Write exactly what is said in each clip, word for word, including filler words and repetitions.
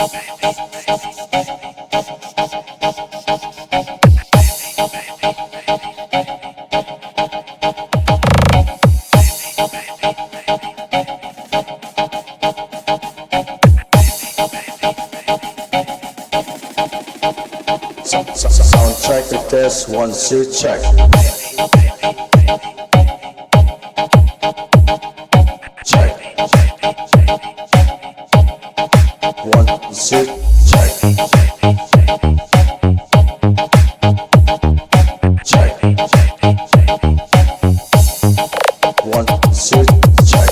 Sound check, test, one, two, check. Check. One, two, check. Check. One, two, check.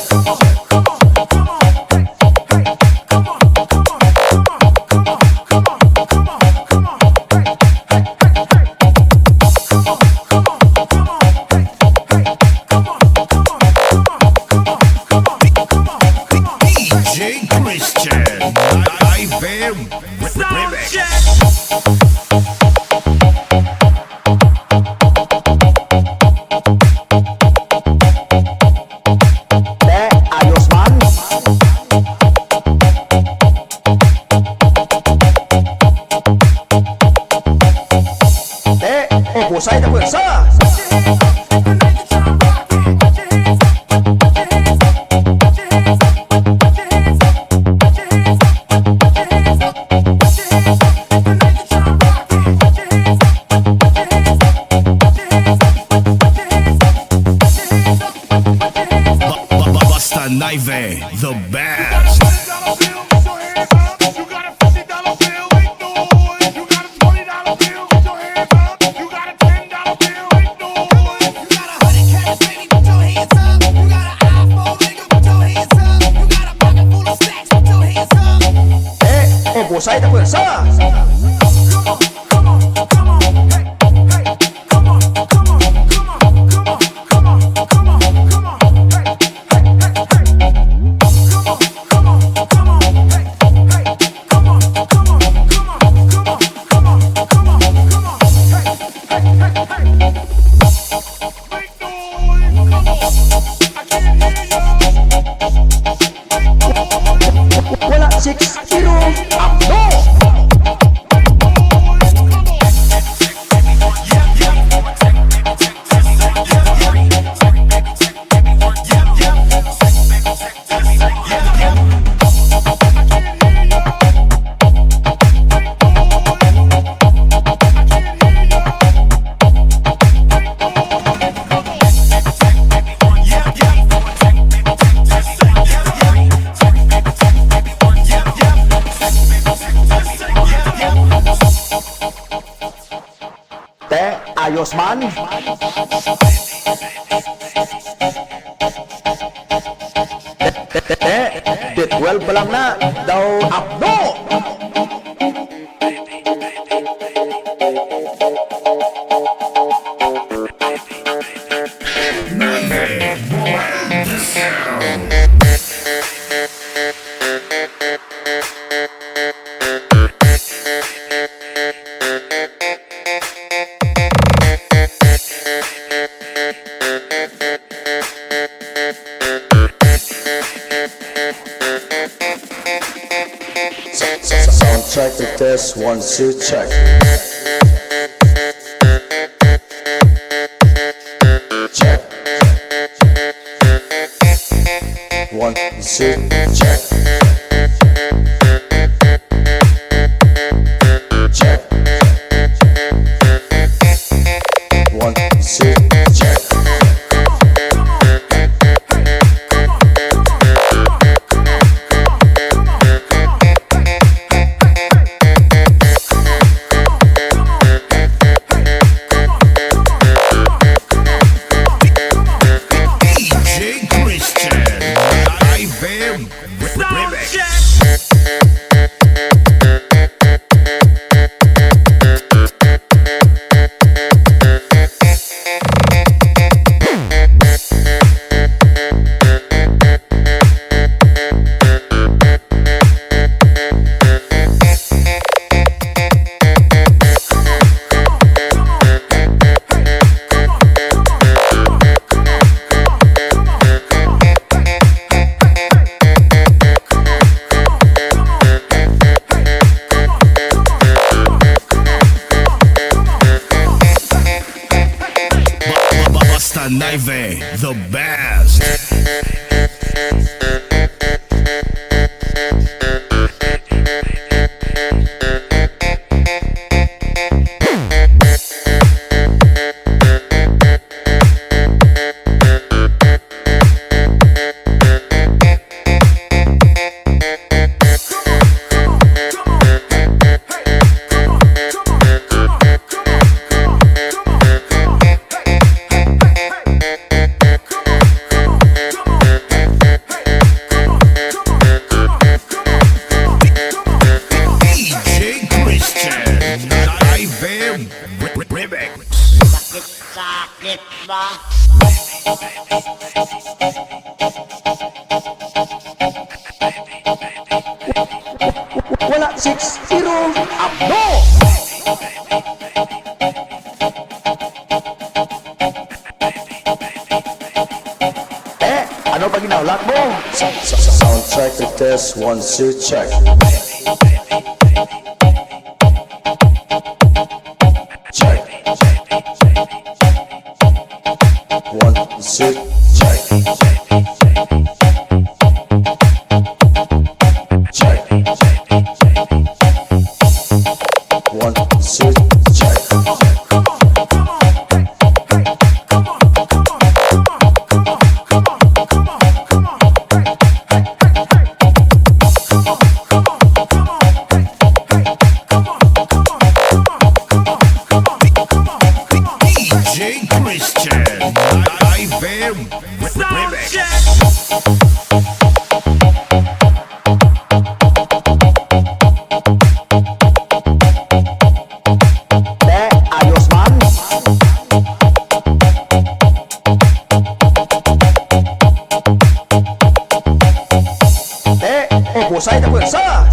D J Christian, live and remix. Te, ayos man. Te, obusay na puwersa. Ba-, ba-, ba-, Basta Naive, the best. Eh, obusay na puwersa. Wala, six zero. Apno! Te, ayos man? Te, te, te, te, di twelve pa lang na, daw apno! Sound check, the test, one, two, check. Check. One, two, check. Check. One, two, check. D J Christian, live and Naive, the best. D J Christian, Naive Remix. Sakit, sakit ba? Wala, six zero, abdo! Eh, ano pa ginaw? Lock mo! Sa, sa, sa, sound check, test, one, two, check. Check. One, two, check. Check. One, two, check. D J Christian, Naive Remix. Te, ayos man? Te, ubusay na puwersa.